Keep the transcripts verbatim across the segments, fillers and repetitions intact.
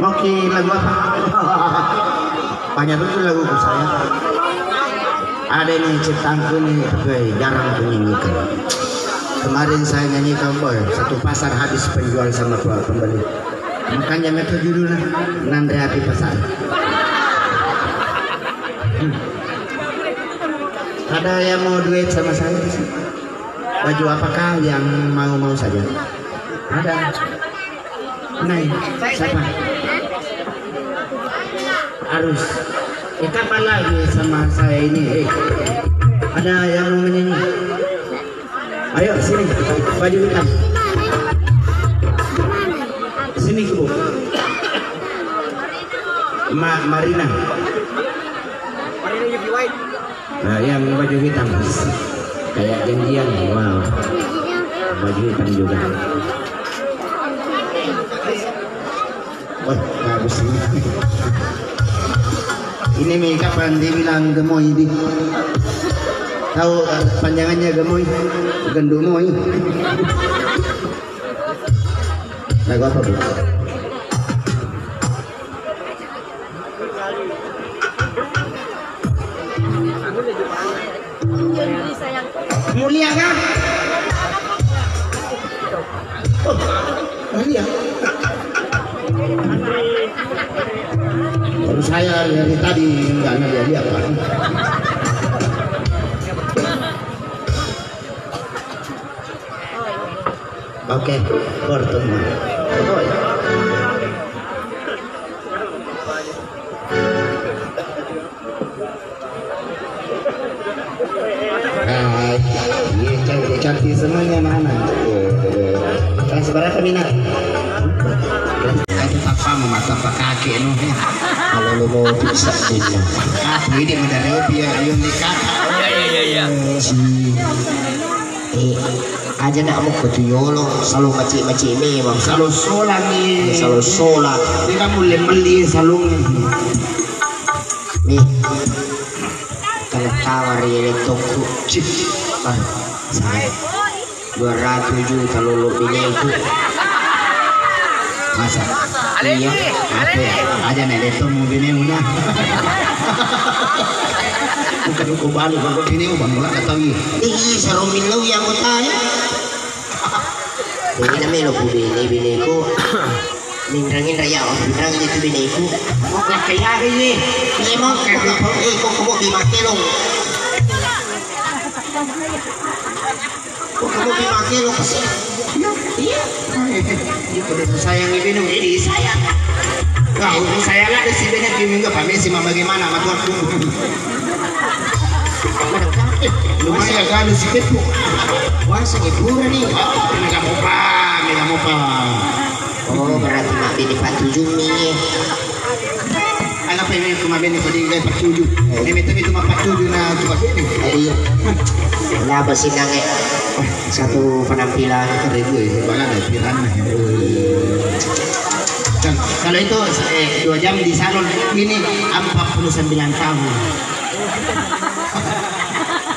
Oke, lagu apa? Banyak betul lagu saya. Ada ini ciptaanku ini, tapi jarang aku nyanyikan. Kemarin saya nyanyikan, boy, satu pasar habis penjual sama pe-, pembeli. Makanya mereka judulnya Nandre Api Pasar. Ada yang mau duet sama saya di sini? Baju apakah yang mau-mau saja? Ada. Nah, siapa? Arus. Eh, kapan lagi sama saya ini? Eh, ada yang mau menyanyi? Ayo, sini. Baju hitam. Sini, Bu. Ma-, Marina. Nah, yang baju hitam. Kayak janjian. Wow. Baju hitam juga. Wah, bagus ini. Ini mi kapan dibilang gemoy di. Tahu, eh, panjangannya gemoy? Gendumoy. Lagu apa, Bu? Mulia kah? Oh, mulia. Baru saya dari tadi nggak ada dia apa. Oke, bertemu. Hai, iya, cantik-cantik semuanya anak-anak. Iya, iya. Kelas berapa, Mina? Kelas satu. Apa mau mata apa kakek nu? Kalau lu mau bisa, Mina. Aku ini udah reopi ya, Yun, di kakak. Iya, iya, iya, iya. Si Eh, aja nak mau ke tu yolo, selalu macik-macik memang. Selalu solang ni. Selalu solang. Dia kan boleh beli selalu. Nih, kalau tawar ya, letokku. Cih. Ah, sayang. Dua ratus juta lolo bineku. Masa? Iya. Apa ya? Aja nek letong mau binemu nah. Bukan aku balik, kalau binemu bang, mulai kata iya. Ih, sarong milau yang kota ya. Ini namanya lo bini, bineku. Minrangin raya, minrangin itu bineku. Mau kayak ini. Ini mau kayak apa? Eh, kok kamu di mati lo? Kok kamu dipakai lo kesini? Iya. Iya, udah sayang ibu ini, ini sayang. Kau sayang ada si banyak di minggu apa sih mama gimana sama tuanku? Lumayan kan si kepo. Wah, si kepo nih. Ini kamu pa, ini kamu pa. Oh, berarti mak bini patujung nih. Ala pa mega ko mabene ko dega pattuju. Eh. Meme tu itu mapattuju na tu mabene. Iya. Laba sinange. Satu penampilan. Keren gue, bala ada piranna. Dan kalau itu, eh, dua jam di salon, ini empat puluh sembilan tahun.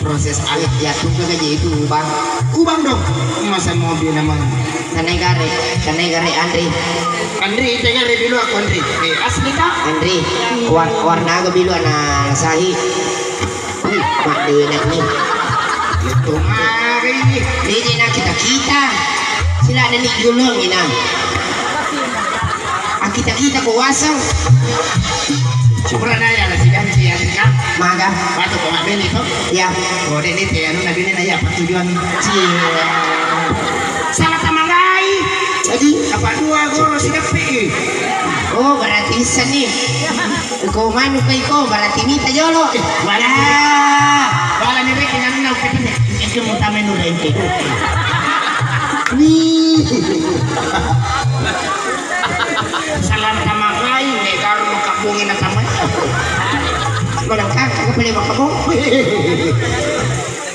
Proses anak jatuh ke gaji itu, Bang. Ubang dong. Masa mobil namanya. Tanegare, tanegare Andri. Andri, tanegare dulu aku Andri. Eh, asli kak? Andri, war warna aga bilu ana sahi. Mak dewe nak ni. Itu mari. Ini nak kita kita. Sila ada ni gulung ina. Akita-kita ko waseng. Pura naya la sidanci ya, Kak. Maga. Batu ko mabene to? Ya. Ko de ni te anu na bene na ya pattujuan. Cie. Salah tamagai. Jadi apa dua goro sidapi? Oh, berarti bisa nih. Ko manu kai ko berarti mita jolo. Wala. Wala ni rek yang anu na. Itu mau tamen udah itu. Wih. Salam tamagai, ne karo makabungi na tamai. Barangkali aku pilih makabung.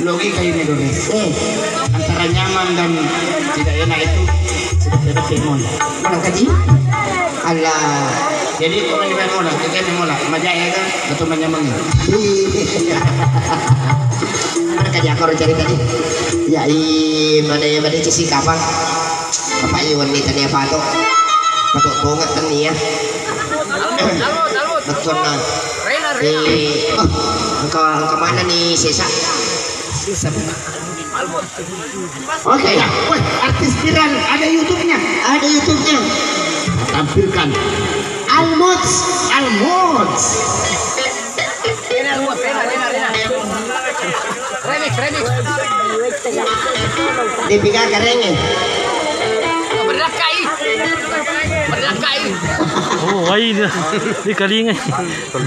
Logika ini, Doris. Eh. Antara nyaman dan tidak enak itu sudah tidak mau. Barangkali. Allah. Jadi kalau kita mau lah, kita mau lah, majaya kan, atau menyamang. Barangkali aku harus cari tadi. Ya, i pada ya pada sih kapang. Apa iya wenni tania pato? Pato tonga tania. Betul na. Eh, oh, engka, engka mana ni sesa? Sesa. Oke. Ya, weh, artis Kiran, ada YouTube-nya. Ada YouTube-nya. Tampilkan. Almods. Almods. Remix, remix. Di piga kering, eh? Berdakai. Berdakai. Oh, wai dia. Di kalinga. Oh,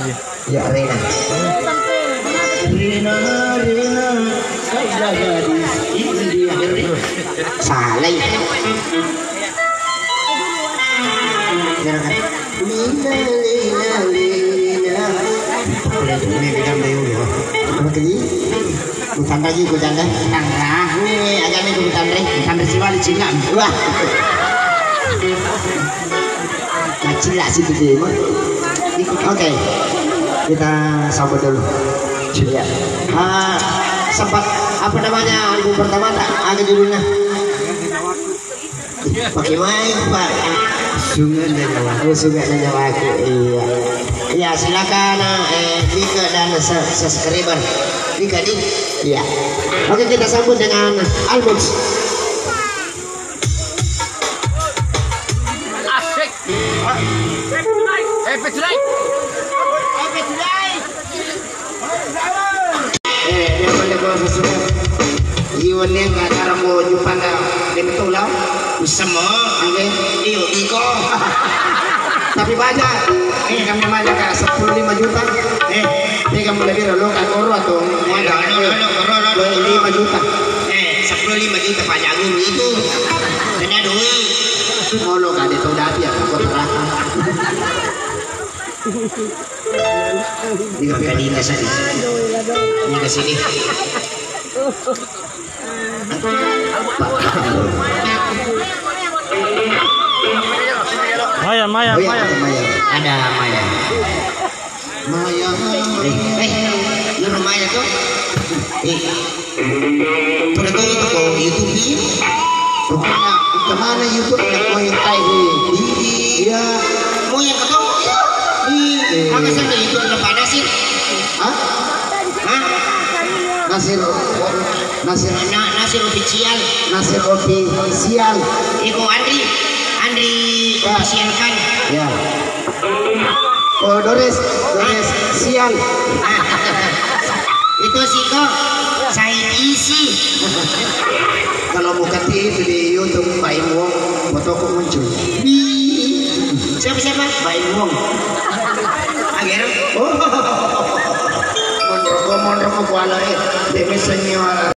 iya. Ya, Rena. Rena, Rena, ada gadis India. Salah. Rena, Rena, Rena. Boleh tuh, ini bidang dulu. Apa tadi? Bukan lagi, bukan lagi. Tanra. Ini agak nih, bukan lagi. Tanra siwali, cina. Wah. Nah, cila sih, gitu, emang. Oke, kita sambut dulu. Ya. Ah, sempat, apa namanya, album pertama tak ada judulnya? Pakai mic, Pak. Sungai dan Nyawa. Oh, Sungai dan Nyawaku. Iya. Ya, silakan, eh, Dika dan se- subscriber. Dika, di. Iya. Oke, kita sambut dengan Almods. Asik. Eh, peculai. Eh, dia boleh bawa sesuatu. Iwan yang nggak cara mau jumpa nggak? Dia betul lah. Bisa mau. Oke. Iyo, iko. Tapi banyak. Eh, kami banyak, Kak. Sepuluh lima juta. Eh, ini kamu lebih dulu, Kak. Koro atau mau ada? Lo, lo, lo, lo, lo, lo. Lima juta. Eh, sepuluh lima juta Pak Jagung itu. Kena duit. Mau lo, Kak, dia tahu dati ya, Kak. Kau terang. Ini Kak Dika sini. Ini ke sini. Maya, Maya, oh, iya, Maya. Ada Maya. Ada Maya. Maya. Eh, eh, lu Maya tuh. Eh. Pada tahu itu kok YouTube ini. Pokoknya kemana YouTube nak mau yang tai ini? Iya. Mau yang ketemu? Iya. Maka sampai YouTube udah pada sih. Hah? Hah? Nasir, Nasir. Na- Nasir official. Nasir official. Iko Andri, Andri ya. Official kan. Ya. Oh, Dores, Dores sial. Itu sih kok saya isi. Kalau bukan itu di YouTube, Baim Wong, fotoku muncul. Siapa, siapa? Baim Wong. Agar? Oh. Monroko, monroko kuala, eh. Demi senior.